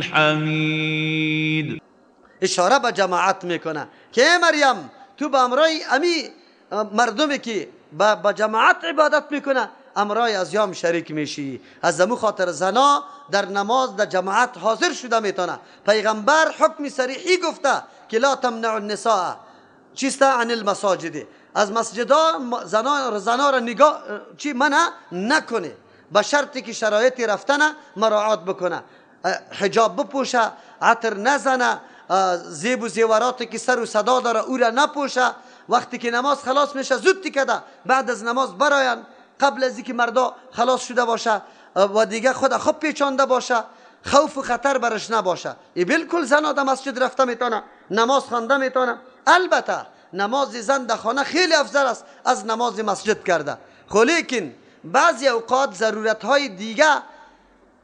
الحمید. اشاره به جماعت میکنه که ای مریم، تو به امرای امی مردمی که با جماعت عبادت میکنه امرای از یام شریک میشی. از امو خاطر زنا در نماز در جماعت حاضر شده میتونه. پیغمبر حکم صریحی گفته که لا تمنع النساء چیست عن المساجد، از مسجدها زنا را نگاه چی منع نکنه، به شرطی که شرایط رفتن مراعات بکنه، حجاب بپوشه، عطر نزنه، زیب و زیوراتی که سر و صدا داره او را نپوشه. وقتی که نماز خلاص میشه زود تکده بعد از نماز براین، قبل از اینکه مردا خلاص شده باشه و دیگه خود خوب پیچانده باشه، خوف و خطر برش نباشه. ای بالکل زن در مسجد رفته میتونه، نماز خوانده میتونه. البته نماز زن در خانه خیلی افضل است از نماز مسجد کرده، خو لیکن بعضی اوقات ضرورت های دیگه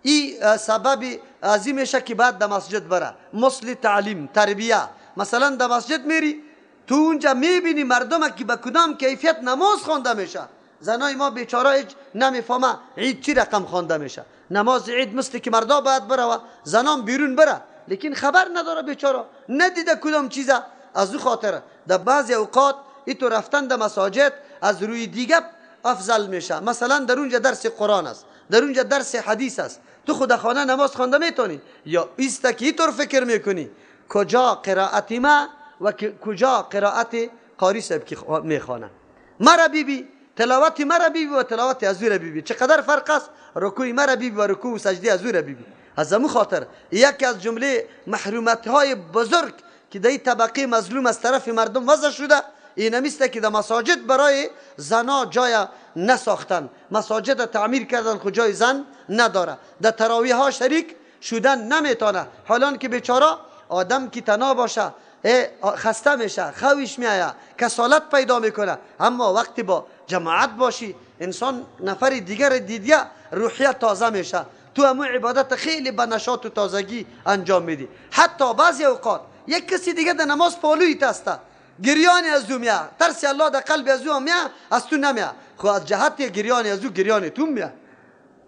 ای سبب از این میشه که بعد در مسجد بره، مثل تعلیم تربیه. مثلا در مسجد میری تو اونجا میبینی مردم که به کدام کیفیت نماز خوانده میشه. زنای ما بیچاره هیچ نمیفهمه عید چی رقم خوانده میشه. نماز عید مثل که مردا باید بره و زنان بیرون بره، لیکن خبر نداره بیچاره، ندیده کدام چیزه. از او خاطر در بعضی اوقات ای تو رفتن در مساجد از روی دیگه افضل میشه. مثلا در اونجا درس قرآن است، در اونجا درس حدیث است، تو خود خانه نماز خوانده میتونی، یا ایست که اینطور فکر میکنی کجا قرائت ما و کجا قرائت قاری صاحب که میخوانه. مرا بیبی تلاوت مرا بیبی و تلاوت از او را بیبی چقدر فرق است، رکوع مرا بیبی و رکوع و سجده از او را بیبی. از امو خاطر یکی از جمله محرومت های بزرگ که در طبقه مظلوم از طرف مردم وضع شده این همیست که در مساجد برای زنا جای نساختن، مساجد تعمیر کردن خو جای زن نداره، در تراویح ها شریک شدن نمیتونه. حالان که بیچاره آدم که تنها باشه خسته میشه، خویش میآید، کسالت پیدا میکنه. اما وقتی با جماعت باشی انسان نفر دیگر دیدیه روحیت تازه میشه، تو همون عبادت خیلی به نشاط و تازگی انجام میدی. حتی بعضی اوقات یک کسی دیگه در نماز پالویت هسته، گریان از او میاد، ترس الله در قلب از او میاد، از تو نمیاد. خو از جهت گریان از او گریان تو میاد،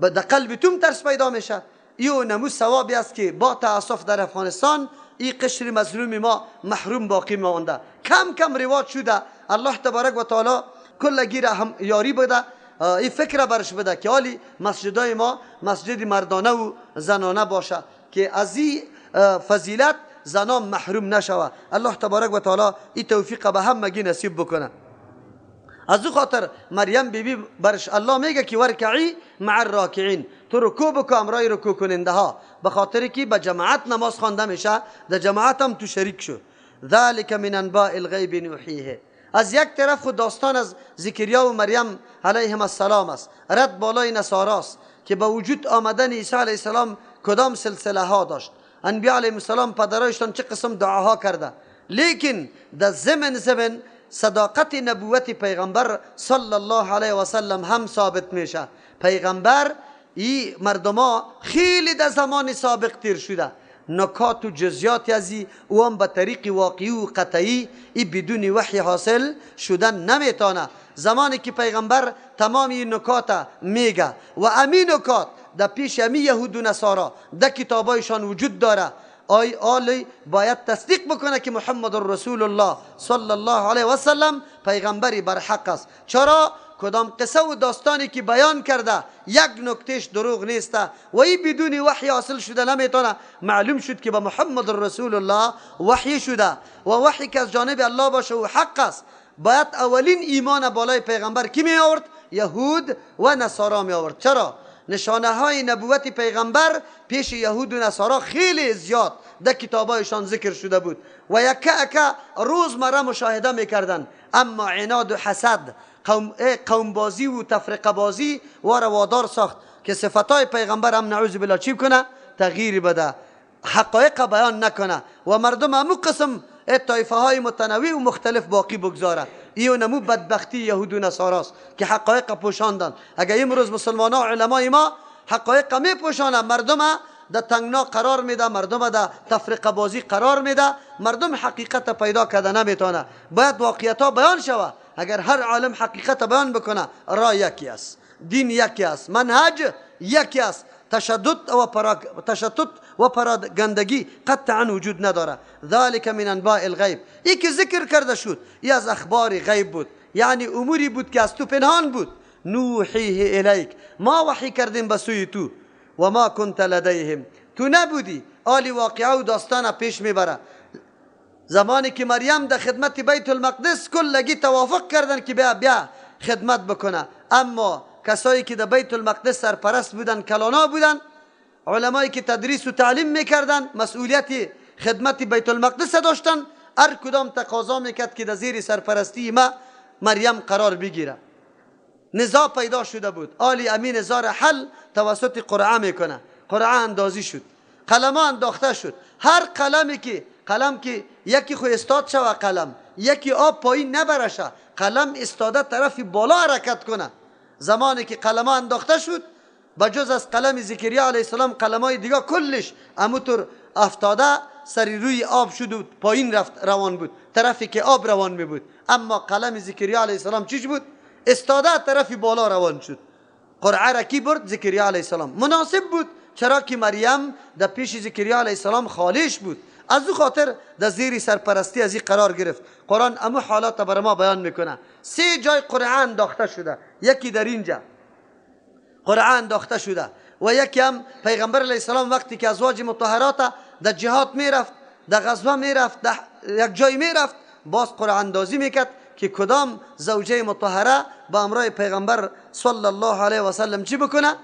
در قلب تو ترس پیدا میشه. ایو نمو ثوابی است که با تاسف در افغانستان این قشر مظلوم ما محروم باقی مانده. کم کم رواج شده. الله تبارک و تعالی کلگی را هم یاری بده، این فکر برش بده که حالی مسجدای ما مسجد مردانه و زنانه باشه که از این فضیلت زنان محروم نشوه. الله تبارک و تعالی این توفیق به همگی نصیب بکنه. از او خاطر مریم بیبی برش الله میگه که ورکعی مع الراکعین، تو رکوع بکن امرای رکوع کننده ها، به خاطر که به جماعت نماز خوانده میشه، در جماعت هم تو شریک شو. ذلک من انباء الغیب نوحیه. از یک طرف خود داستان از زکریا و مریم علیهم السلام است، رد بالای نصاراست که به وجود آمدن عیسی علیه السلام کدام سلسله ها داشت، انبیا علیهم السلام پدرایشان چه قسم دعاها کرده، لیکن در زمن صداقت نبوت پیغمبر صلی الله علیه و سلم هم ثابت میشه. پیغمبر ای مردما خیلی در زمان سابق تیر شده، نکات و جزیات ازی او هم به طریق واقعی و قطعی ای بدون وحی حاصل شدن نمیتونه. زمانی که پیغمبر تمام این نکات میگه و امی نکات در پیش امی یهود و نصارا در کتابایشان وجود داره، آی آلی باید تصدیق بکنه که محمد رسول الله صلی الله علیه و سلم پیغمبری بر حق است. چرا؟ کدام قصه و داستانی که بیان کرده یک نکتهش دروغ نیست و ای بدون وحی حاصل شده نمیتونه. معلوم شد که به محمد رسول الله وحی شده و وحی که از جانب الله باشه و حق است. باید اولین ایمان بالای پیغمبر کی می آورد؟ یهود و نصارا می آورد. چرا؟ نشانه های نبوت پیغمبر پیش یهود و نصارا خیلی زیاد در کتابایشان ذکر شده بود و یکه اکه روزمره مشاهده میکردن، اما عناد و حسد، قوم بازی و تفرقه بازی و روادار ساخت که صفتای پیغمبر هم نعوذ بالله چی کنه؟ تغییر بده، حقایق بیان نکنه و مردم همو قسم طایفه های متنوع و مختلف باقی بگذاره. ایو نمو بدبختی یهود و نصاراست که حقایق پوشاندن. اگر امروز مسلمان ها علمای ما حقایق می پوشانه، مردم در تنگنا قرار میده، مردم در تفرقه بازی قرار میده، مردم حقیقت پیدا کرده نمیتونه. باید واقعیت ها بیان شوه. اگر هر عالم حقیقت بیان بکنه، راه یکی است، دین یکی است، منهج یکی است، تشدد و تشتت و پراگندگی قطعا وجود نداره. ذلك من انباء الغیب، ای که ذکر کرده شد ای از اخبار غیب بود، یعنی اموری بود که از تو پنهان بود. نوحیه الیک، ما وحی کردیم به سوی تو. و ما کنت لدیهم، تو نبودی. آلی واقعه و داستان پیش میبره. زمانی که مریم در خدمت بیت المقدس کلگی توافق کردن که بیا خدمت بکنه، اما کسایی که در بیت المقدس سرپرست بودن، کلانا بودن، علمایی که تدریس و تعلیم میکردن، مسئولیت خدمت بیت المقدس داشتن، هر کدام تقاضا میکرد که در زیر سرپرستی ما مریم قرار بگیره. نزاع پیدا شده بود. آلی امین نزاع حل توسط قرعه میکنه. قرعه اندازی شد، قلمه انداخته شد. هر قلمی که قلم که یکی خو استاد شوه، قلم یکی آب پایین نبرشه، قلم استاده طرف بالا حرکت کنه. زمانی که قلمه انداخته شد، بجز از قلم زکریا علیه السلام قلمای دیگه کلش اموتور افتاده سری روی آب شد و پایین رفت، روان بود طرفی که آب روان می بود. اما قلم زکریا علیه السلام چیش بود؟ استاده طرف بالا روان شد. قرعه را کی برد؟ زکریا علیه السلام. مناسب بود، چرا که مریم در پیش زکریا علیه السلام خالش بود، از او خاطر در زیر سرپرستی از این قرار گرفت. قرآن امو حالات بر ما بیان میکنه. سه جای قرعه انداخته شده، یکی در اینجا قرعه انداخته شده و یکی هم پیغمبر علیه السلام وقتی که ازواج مطهرات در جهاد میرفت، در غزوه میرفت، در یک جای میرفت، باز قرعه اندازی میکرد که کدام زوجه مطهره با امرای پیغمبر صلی الله علیه و سلم چی بکنه؟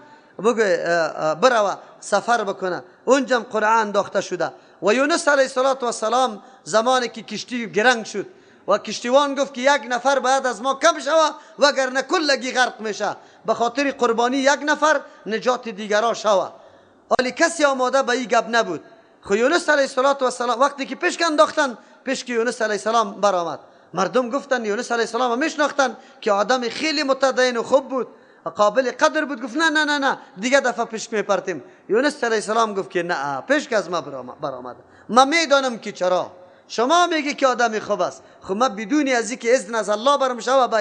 بروه سفر بکنه. اونجا قرعه انداخته شده. و یونس علیه السلام زمانی که کشتی گرنگ شد و کشتیوان گفت که یک نفر باید از ما کم شوه وگرنه کلگی غرق میشه، به خاطر قربانی یک نفر نجات دیگرا شوه. ولی کسی آماده به این گپ نبود. خو یونس علیه السلام وقتی که پشک انداختن، پشک یونس علیه السلام برآمد. مردم گفتن یونس علیه السلام میشناختن که آدم خیلی متدین و خوب بود، قابل قدر بود. گفت نه نه نه نه، دیگه دفعه پشک میپرتیم. یونس علیه السلام گفت که نه، پشک از ما برآمد، من میدانم که چرا شما میگی که آدم خوب است. خب ما بدون از اینکه اذن از الله برم شوه به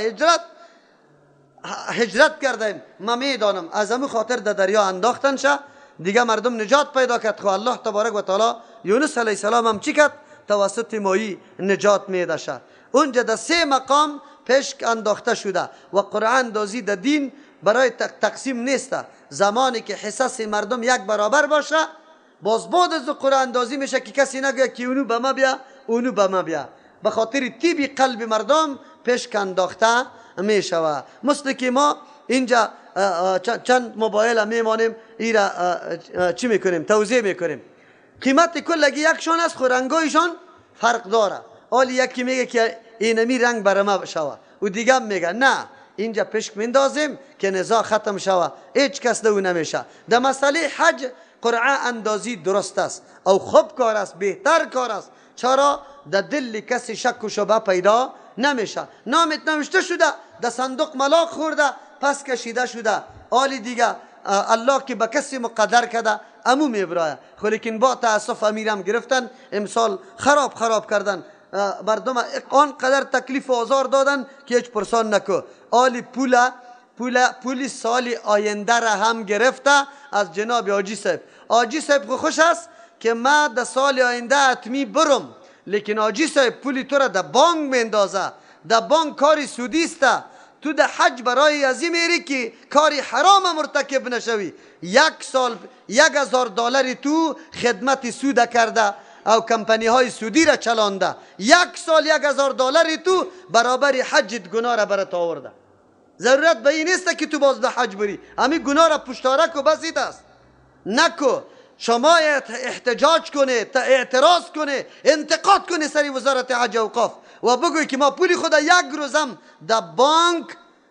هجرت کردیم، ما میدانم. از همون خاطر در دریا انداختن شه، دیگه مردم نجات پیدا کرد. خب الله تبارک و تعالی یونس علیه السلام هم چی کرد؟ توسط ماهی نجات میده شه. اونجا در سه مقام پشک انداخته شده و قرعه اندازی در دین برای تقسیم نیست. زمانی که حصص مردم یک برابر باشه، باز بعد از قرعه اندازی میشه که کسی نگه که اونو به ما بیا اونو به ما بیا. به خاطر تیبی قلب مردم پشک انداخته میشوه. مثل که ما اینجا چند موبایل میمانیم، ایرا چی میکنیم؟ توزیع میکنیم. قیمت کلگی یکشان است، خو رنگایشان فرق داره. حالی یکی میگه که اینمی رنگ برای ما شوه، و دیگه میگه نه، اینجا پشک میندازیم که نزاع ختم شوه، هیچ کس دو نمیشه. در مسئله حج قرعه اندازی درست است او خوب کار است، بهتر کار است. چرا؟ در دل کسی شک و شبه پیدا نمیشه. نامت نوشته شده، در صندوق ملاق خورده، پس کشیده شده. آلی دیگه الله که به کسی مقدر کرده امو میبرایه. خو لیکن با تاسف امیرم گرفتن، امسال خراب خراب کردن مردم، آنقدر تکلیف و آزار دادن که هیچ پرسان نکو. آلی پول سال آینده را هم گرفته از جناب حاجی صاحب. حاجی صاحب خوش است که ما در سال آینده اتمی برم، لیکن حاجی صاحب پولی تو را در بانک میندازه. در بانک کاری سودی است. تو در حج برای ازی میری که کاری حرام مرتکب نشوی. یک سال $1000 تو خدمت سود کرده او کمپانی های سودی را چلانده. یک سال $1000 تو برابر حجت گناه را برات آورده. ضرورت به این نیست که تو باز در حج بری، همین گناه را پشتارک و بسید است. نکو شما احتجاج کنه، اعتراض کنه، انتقاد کنه سری وزارت حج اوقاف و بگوی که ما پولی خدا یک روزم در بانک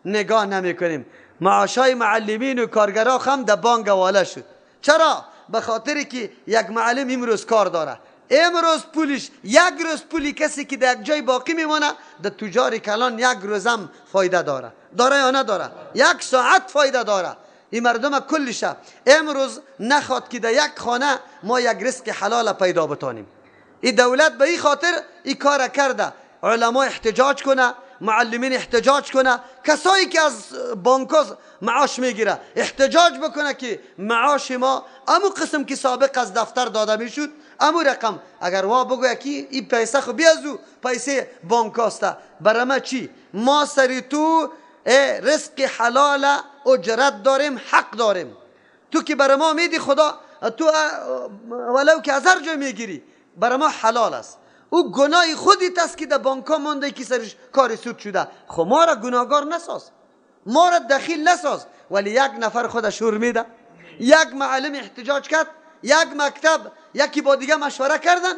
نگاه نمی کنیم. معاشای معلمین و کارگرا هم در بانک حواله شد. چرا؟ به خاطر که یک معلم امروز کار داره، امروز پولش یک روز پولی کسی که در یک جای باقی میمانه در تجار کلان یک روزم فایده داره. داره یا نداره؟ یک ساعت فایده داره. این مردم کلشه امروز نخواد که در یک خانه ما یک رزق حلال پیدا بتانیم. این دولت به این خاطر این کار کرده. علما احتجاج کنه، معلمین احتجاج کنه، کسایی که از بانک‌ها معاش میگیره احتجاج بکنه که معاش ما امو قسم که سابق از دفتر داده میشد امو رقم. اگر وا بگوید که این پیسه خو بیازو پیسه بانک هسته، برای ما چی؟ ما سری تو رزق حلال اجرت داریم، حق داریم. تو که برای ما میدی خدا، تو ولو که از هر جای میگیری برای ما حلال است. او گناه خودت است که در بانک ها مانده که سرش کار سود شده. خب ما را گناهگار نساز، ما را دخیل نساز. ولی یک نفر خودش شور میده، یک معلم احتجاج کرد، یک مکتب یکی با دیگه مشوره کردن،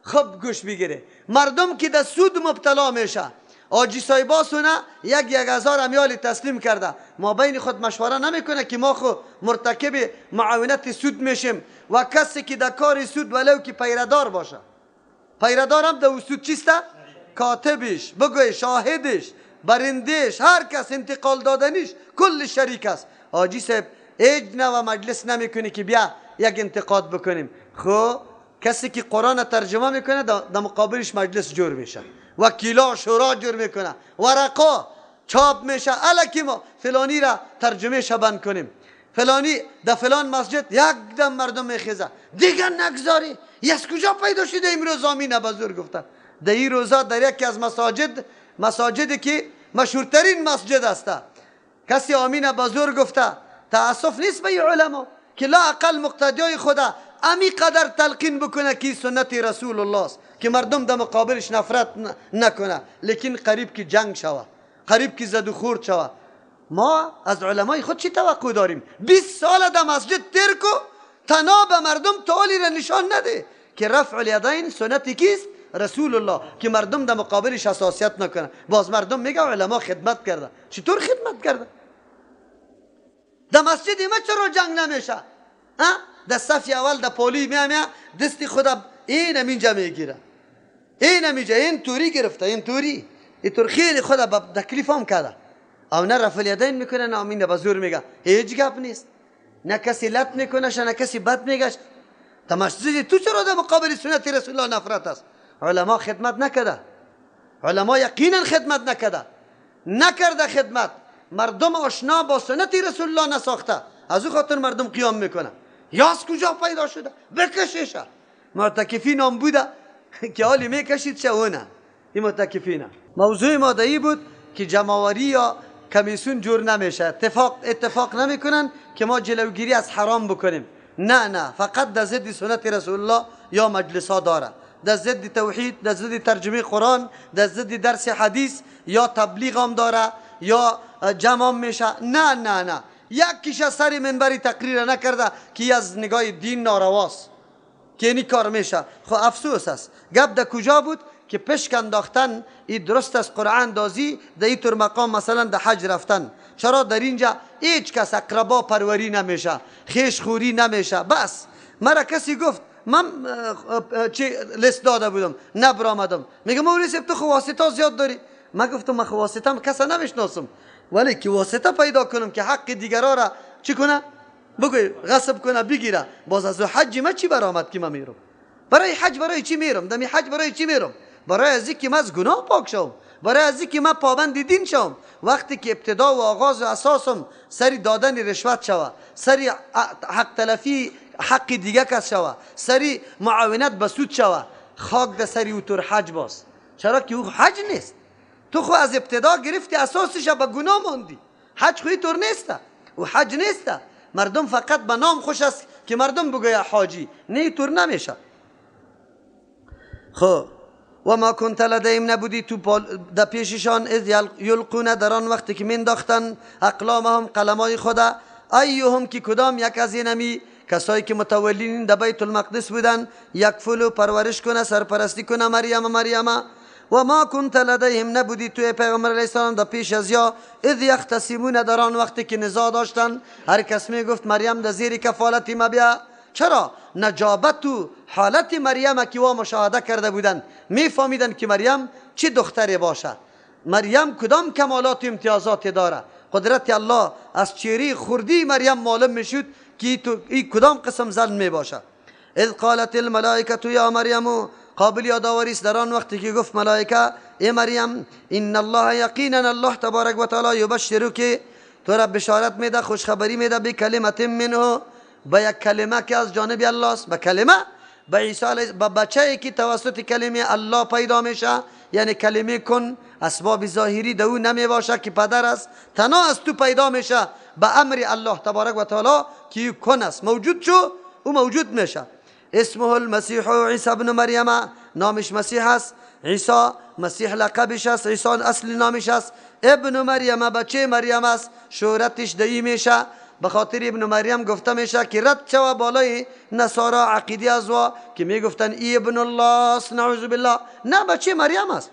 خب گوش بگیره. مردم که در سود مبتلا میشه، آجی صاحباسونه یک 1000 امیال تسلیم کرده، ما بین خود مشوره نمیکنه که ما خو مرتکب معاونت سود میشیم. و کسی که در کار سود ولو که پیردار باشه، پیردار هم در سود چیسته؟ کاتبش، بگوی شاهدش، برندش، هر کس انتقال دادنش کل شریک است. آجی صاحب هیچ نوع مجلس نمیکنی که بیا یک انتقاد بکنیم. خو کسی که قرآن ترجمه میکنه در مقابلش مجلس جور میشه، وکیلا شورا جور میکنه، ورقا چاپ میشه، الکی ما فلانی را ترجمه شبند کنیم، فلانی در فلان مسجد یک دم مردم میخیزه دیگه نگذاری. از کجا پیدا شده امروز آمینه بزرگ گفته؟ در این روزا در یکی از مساجد، مساجدی که مشهورترین مسجد است، کسی آمینه بزرگ گفته. تاسف نیست به علما که لا اقل مقتدیای خدا امی قدر تلقین بکنه که سنت رسول الله است که مردم در مقابلش نفرت نکنه. لیکن قریب که جنگ شوه، قریب که زد و خورد شوه. ما از علمای خود چی توقع داریم؟ 20 سال در مسجد ترکو تنها به مردم تعالی را نشان نده که رفع الیدین سنت کیست؟ رسول الله، که مردم در مقابلش حساسیت نکنه. باز مردم میگه علما خدمت کرده. چطور خدمت کرده؟ در مسجد ما چرا جنگ نمیشه؟ در صف اول در پالی میامیا دستی خدا این اینجا میگیره، این اینجا این توری گرفته، این توری اینطور خیلی خدا به تکلیف هم کرده. او نه رفع الیدین میکنه نه آمین به زور میگه. هیچ گپ نیست، نه کسی لط میکنه نه کسی بد میگه. در مسجد تو چرا در مقابل سنت رسول الله نفرت است؟ علما خدمت نکرده، علما یقینا خدمت نکرده، نکرده خدمت. مردم آشنا با سنت رسول الله نساخته، از او خاطر مردم قیام میکنه. یاس کجا پیدا شده؟ بکشش. معتکفین هم بوده که حالی میکشید چه اونه این معتکفین. موضوع ما ای بود که جمع‌آوری یا کمیسیون جور نمیشه، اتفاق نمیکنن که ما جلوگیری از حرام بکنیم. نه نه، فقط در ضد سنت رسول الله یا مجلس ها داره، در ضد توحید، در ضد ترجمه قرآن، در ضد درس حدیث یا تبلیغ هم داره یا جمع میشه. نه نه نه، یکیش از سر منبری تقریر نکرده که از نگاه دین نارواست که اینی کار میشه. خب افسوس است. گپ در کجا بود که پشک انداختن این درست از قرآن دازی در این طور مقام، مثلا در حج رفتن. چرا در اینجا هیچ کس اقربا پروری نمیشه، خیش خوری نمیشه؟ بس مرا کسی گفت من چی لست داده بودم نبرآمدم، میگم مولوی صاحب تو خو واسطه زیاد داری. من گفتم من خو واسطه کس نمیشناسم، ولی که واسطه پیدا کنم که حق دیگرا را چی کنه؟ بگوی غصب کنه بگیره. باز از حج ما چی برآمد که من میرم برای حج؟ برای چی میرم؟ دمی حج برای چی میرم؟ برای از اینکه من از گناه پاک شوم، برای از اینکه من پابند دین شوم. وقتی که ابتدا و آغاز و اساسم سری دادن رشوت شوه، سری حق تلفی حق دیگه کس شوه، سری معاونت به سود شوه، خاک ده سری او تور حج باز. چرا که او حج نیست. تو خو از ابتدا گرفتی اساسش به گناه ماندی. حج خو اینطور نیست، او حج نیست. مردم فقط به نام خوش است که مردم بگویه حاجی، نه اینطور نمیشه. خب و ما کنت لدیم، نبودی تو در پیششان، اذ یلقون، در آن وقتی که مینداختن، اقلامهم، قلمای خدا، ایهم که کدام یک از اینمی کسایی که متولین در بیت المقدس بودن، یکفلو پرورش کنه، سرپرستی کنه مریم. و ما کنت لدیهم، نبودی توی پیغمبر علیه السلام در پیش از یا، اذ یختصمون، در آن وقتی که نزاع داشتن، هر کس می گفت مریم در زیر کفالت ما بیا. چرا؟ نجابت و حالت مریم که وا مشاهده کرده بودن، میفهمیدن که مریم چه دختری باشه، مریم کدام کمالات و امتیازات داره. قدرت الله از چهره خردی مریم معلوم میشد که این کدام قسم زن می باشه. اذ قالت الملائکه یا مریم قابل یادآوری است در آن وقتی که گفت ملائکه ای مریم ان الله یقینا الله تبارک و تعالی یبشرک، تو را بشارت میده، خوشخبری میده، به کلمت منه، به یک کلمه که از جانب الله است، به کلمه، به عیسی به بچه که توسط کلمه الله پیدا میشه، یعنی کلمه کن، اسباب ظاهری دو نمی باشه که پدر است، تنها از تو پیدا میشه به امر الله تبارک و تعالی که کن است، موجود شو او موجود میشه. اسمه المسیح عیسی ابن مریم، نامش مسیح است، عیسی مسیح لقبش است، عیسی اصل نامش است، ابن مریم بچه مریم است، شهرتش دهی میشه. به خاطر ابن مریم گفته میشه که رد شوه بالای نصارا عقیده از وا که میگفتن ای ابن الله است، نعوذ بالله، نه بچه مریم است.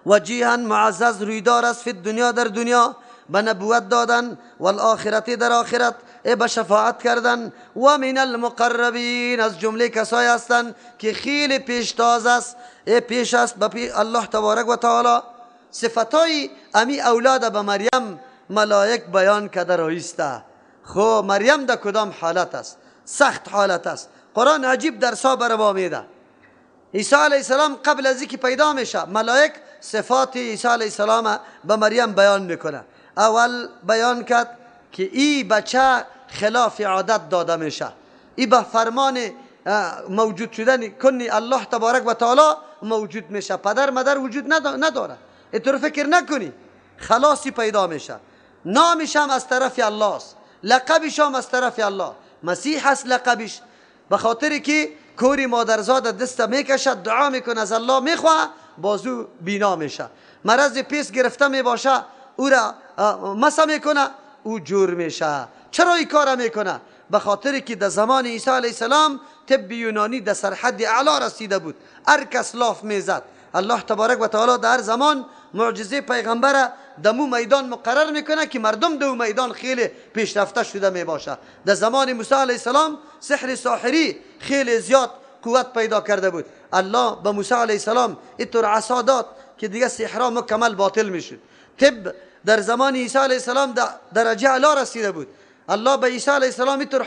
وجیها معزز رویدار است، فی دنیا در دنیا، به نبوت دادن، والآخرت در آخرت، به شفاعت کردن، و من المقربین از جمله کسایی هستند که خیلی پیشتاز است، پیش است به الله تبارک و تعالی. صفتای امی اولاد به مریم ملائک بیان کرده رایسته. خو مریم در کدام حالت است؟ سخت حالت است. قرآن عجیب درسا بر ما میده. عیسی علیه السلام قبل از اینکه پیدا میشه ملائک صفات عیسی علیه السلام به مریم بیان میکنه. اول بیان کرد که ای بچه خلاف عادت داده میشه، ای به فرمان موجود شدن کنی الله تبارک و تعالی موجود میشه، پدر مادر وجود نداره، اینطور فکر نکنی، خلاصی پیدا میشه. نامش هم از طرف الله است، لقبش هم از طرف الله، مسیح است لقبش، به خاطر که کوری مادرزاد دست میکشد، دعا میکنه، از الله میخواه، بازو بینا میشه. مرض پیس گرفته میباشه، او را مسح میکنه، او جور میشه. چرا این کار میکنه؟ به خاطر که در زمان عیسی علیه السلام طب یونانی در سرحد اعلا رسیده بود، هر کس لاف میزد. الله تبارک و تعالی در زمان معجزه پیغمبر دمو میدان مقرر میکنه که مردم دو میدان خیلی پیشرفته شده میباشه. در زمان موسی علیه السلام سحر ساحری خیلی زیاد قوت پیدا کرده بود. الله به موسی علیه السلام اینطور عصا داد که دیگه سحرها مکمل باطل میشد. طب در زمان عیسی علیه السلام درجه اعلا رسیده بود. الله به عیسی علیه السلام اینطور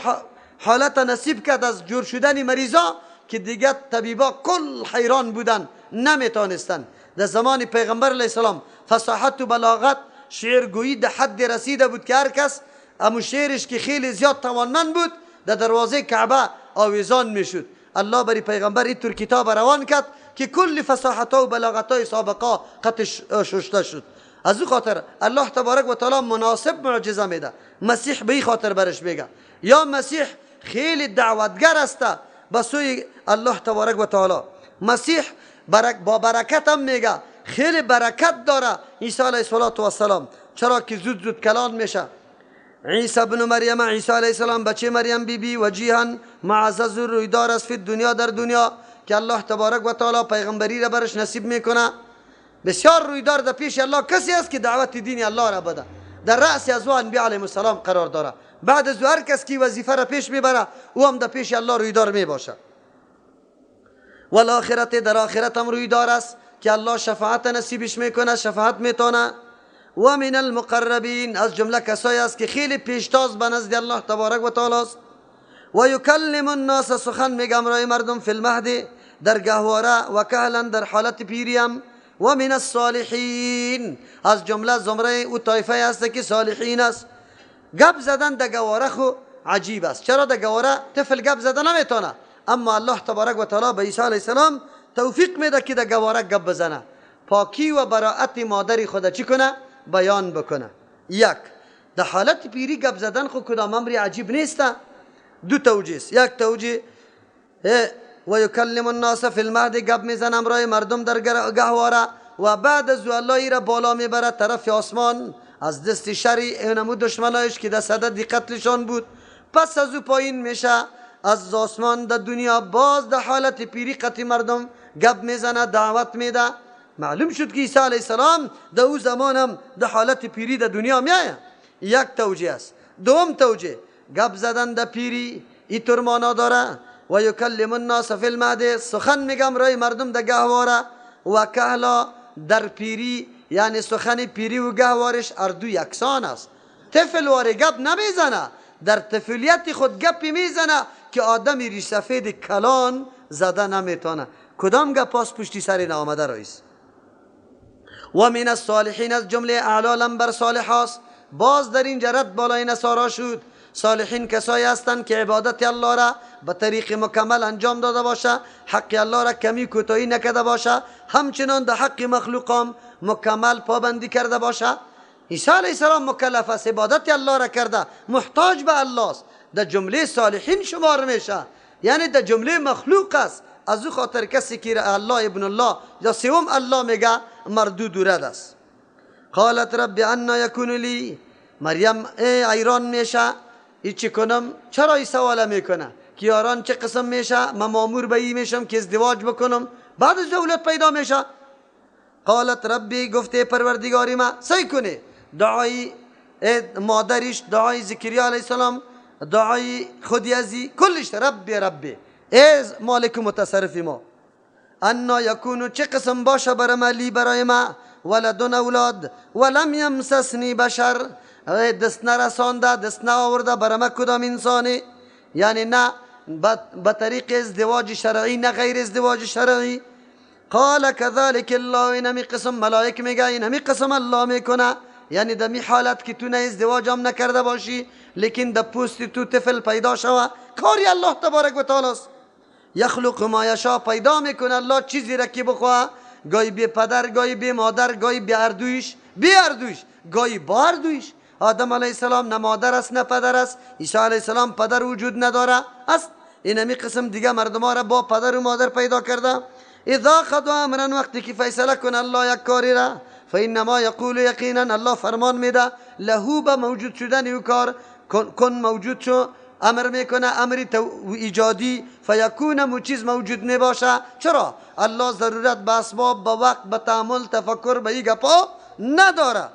حالت نصیب کرد از جور شدن مریضا که دیگه طبیبا کل حیران بودن، نمیتونستن. در زمان پیغمبر علیه السلام فصاحت و بلاغت، شعرگویی در حد رسیده بود که هر کس امو شعرش که خیلی زیاد توانمند بود در دروازه کعبه آویزان میشد. الله بری پیغمبر اینطور کتاب روان کرد که کل فصاحت و بلاغت های سابقه قط ششته شد. از او خاطر الله تبارک و تعالی مناسب معجزه میده. مسیح به این خاطر برش میگه یا مسیح خیلی دعوتگر است به سوی الله تبارک و تعالی. مسیح با برکت هم میگه، خیلی برکت داره عیسی علیه السلام، چرا که زود زود کلان میشه. عیسی ابن مریم، عیسی علیه السلام بچه مریم بی بی، وجیها معزز رویدار است فی دنیا در دنیا که الله تبارک و تعالی پیغمبری را برش نصیب میکنه. بسیار رویدار در پیش الله کسی است که دعوت دین الله را بده، در رأس از او انبیاء علیهم السلام قرار داره. بعد از هر کس که وظیفه را پیش میبره او هم در پیش الله رویدار میباشه. والآخرت در آخرت هم رویدار است که الله شفاعت نصیبش میکنه، شفاعت میتونه. و من المقربین از جمله کسایی است که خیلی پیشتاز به نزد الله تبارک و تعالی است. و یکلم الناس سخن میگه امرای مردم، فی المهد در گهواره، و کهلا در حالت پیریم، و من الصالحین از جمله زمره او طایفه است که صالحین است. گپ زدن در گهواره خو عجیب است. چرا در گهواره طفل گپ زدن نمیتونه، اما الله تبارک و تعالی به عیسی علیه السلام توفیق میده که در گهواره گپ بزنه، پاکی و براعت مادر خود چی کنه؟ بیان بکنه. یک، در حالت پیری گپ زدن خو کدام امری عجیب نیست. دو توجیه است. یک توجیه و یکلم الناس فی المهد، گپ میزنه امرای مردم در گهواره، و بعد از الله را بالا میبره طرف آسمان از دست شری اینمو دشمنایش که در صدد قتلشان بود. پس از او پایین میشه از آسمان در دنیا، باز در حالت پیری قطع مردم گپ میزنه، دعوت میده. معلوم شد که عیسی علیه السلام در او زمان هم در حالت پیری در دنیا میآید. یک توجیه است. دوم توجیه گپ زدن در پیری اینطور معنا داره و یکلم الناس فی المهد، سخن میگم رای مردم در گهواره، و کهلا در پیری، یعنی سخن پیری و گهوارش اردو یکسان است. طفل واره گپ نمیزنه، در طفلیت خود گپی میزنه که آدم ریش سفید کلان زده نمیتونه. کدام گپاس پشتی سر نامده رئیس. و من الصالحین از جمله اعلی لمبر صالح هاست. باز در اینجا رد بالای نصارا شد. صالحین کسایی هستند که عبادت الله را به طریق مکمل انجام داده باشه، حق الله را کمی کوتاهی نکرده باشه، همچنان در حق مخلوقام مکمل پابندی کرده باشه. عیسی علیه السلام مکلف است، عبادت الله را کرده، محتاج به الله است، در جمله صالحین شمار میشه، یعنی در جمله مخلوق است. از او خاطر کسی که الله ابن الله یا سوم الله میگه مردود و رد است. قالت رب انا یکون لی، مریم ای ایران میشه، ای چی کنم؟ چرا ای سوال میکنه که یاران چه قسم میشه؟ من مامور به ای میشم که ازدواج بکنم، بعد از دولت پیدا میشه. قالت ربی، گفته پروردگاری ما، سعی کنه دعای مادرش، دعای زکریا علیه السلام، دعای خودی ازی، کلش ربی ربی، ای مالک متصرف ما. انا یکونو، چه قسم باشه برای ما، لی برای ما، ولدن اولاد، ولم یمسسنی بشر، دست نرسانده، دست نآورده برای ما کدام انسانی، یعنی نه به طریق ازدواج شرعی نه غیر ازدواج شرعی. قال كذلك الله، اینمی قسم ملائک میگه، اینمی قسم الله میکنه، یعنی دمی حالت که تو نه ازدواج هم نکرده باشی لیکن در پوست تو طفل پیدا شوه، کاری الله تبارک و تعالی است. یخلق ما یشا، پیدا میکنه الله چیزی را که بخواه، گاهی بی پدر، گاهی بی مادر، گاهی بی اردویش، بی اردویش، گاهی با اردویش. آدم علیه السلام نه مادر است نه پدر است، عیسی علیه السلام پدر وجود نداره است. اینمی قسم دیگه مردم ها را با پدر و مادر پیدا کرده. اذا قضا امرا، وقتی که فیصله کنه الله یک کاری را، فانما یقول یقینا، الله فرمان میده له به موجود شدن او کار، کن موجود شو، امر میکنه امر ایجادی، فیکون مو چیز موجود میباشه. چرا؟ الله ضرورت به اسباب، به وقت، به تعامل، تفکر، به این گپا نداره.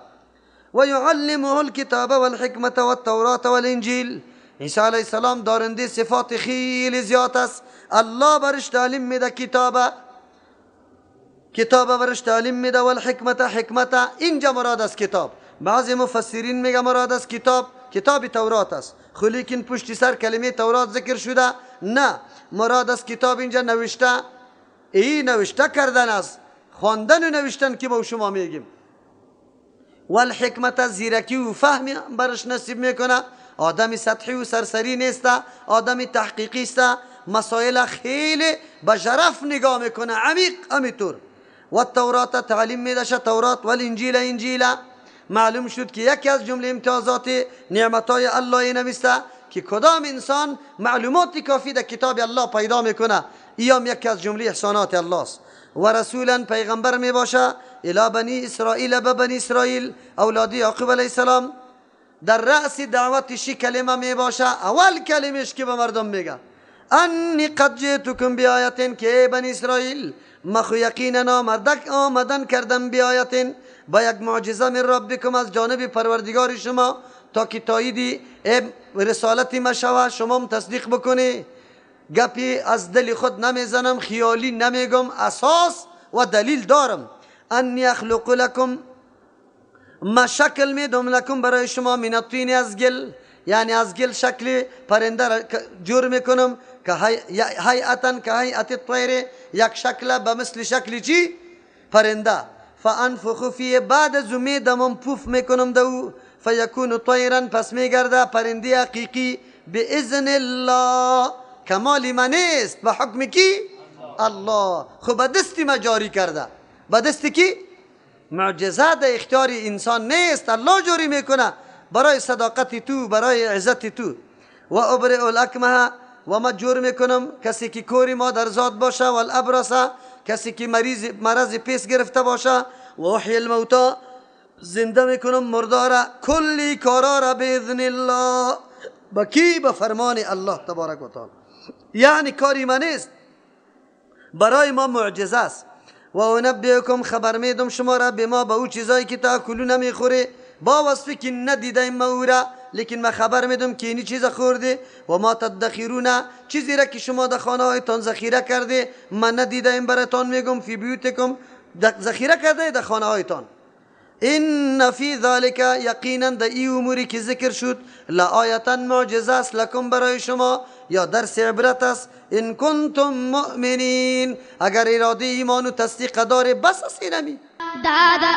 و یعلمه الکتاب والحکمة والتوراة والانجیل. عیسی علیه السلام دارنده صفات خیلی زیاد است. الله برش تعلیم میده کتابه، کتاب برش تعلیم میده، والحکمت، حکمت. اینجا مراد از کتاب، بعضی مفسرین میگه مراد از کتاب کتاب تورات است، خو لیکن پشت سر کلمه تورات ذکر شده، نه، مراد از کتاب اینجا نوشته، ای نوشته کردن است، خواندن و نوشتن که با شما میگیم. والحکمت، زیرکی و فهم برش نصیب میکنه. آدم سطحی و سرسری نیست، آدم تحقیقی است، مسائل خیلی به ژرف نگاه میکنه، عمیق امیطور. و التورات تعلیم میدشه تورات، والانجیل انجیل. معلوم شد که یکی از جمله امتیازات نعمتای الله نویسته که کدام انسان معلومات کافی در کتاب الله پیدا میکنه، ایام یکی از جمله احسانات الله است. و رسولا، پیغمبر میباشه، الی بنی اسرائیل، به بنی اسرائیل، اولاد یعقوب علیه السلام. در رأس دعوتش کلمه میباشه، اول کلمش که به مردم میگه انی قد جئتکم بآیت، که بنی اسرائیل ما خو یقینا آمدن کردم بیایت، با یک معجزه من ربکم، از جانب پروردگار شما، تا که تایید رسالت ما شوه، شما هم تصدیق بکنی. گپی از دل خود نمیزنم، خیالی نمیگم، اساس و دلیل دارم. انی اخلق لکم، ما شکل میدم لکم برای شما، من الطین، از گل، یعنی از گل شکل پرنده را جور میکنم، که هیئتا که هیئت الطیر، یک شکل به مثل شکل چی؟ پرنده. فانفخ فیه، بعد از میدمم پوف میکنم دو، فیکون طیرا، پس میگرده پرنده حقیقی باذن الله. کمال من نیست، به حکم کی؟ الله. خب به دستی ما جاری کرده، به دست کی؟ معجزه در اختیار انسان نیست، الله جاری میکنه برای صداقت تو، برای عزت تو. و ابرئ الاکمه، و ما جور میکنم کسی که کوری مادرزاد باشه، و الابرص، کسی که مریض مرض پیس گرفته باشه، و احیی الموتی، زنده میکنم مردارا. کلی کارا را باذن الله، با کی؟ به فرمان الله تبارک و تعالی. یعنی کاری من نیست، برای ما معجزه است. و انبئکم، خبر میدم شما را، به ما، به او چیزایی که تاکلون میخوری، با وصفی که ندیدیم ما او را، لیکن ما خبر میدم که اینی چیز خورده. و ما تدخرون، چیزی را که شما در خانه هایتان ذخیره کرده، من ندیدیم براتان میگم، فی بیوتکم، ذخیره کرده در خانه هایتان. ان فی ذلک، یقینا در ای اموری که ذکر شد، لآیة معجزه است، لکم برای شما، یا درس عبرت است، ان کنتم مؤمنین، اگر اراده ایمان و تصدیق داره. بس است اینمی. دادا.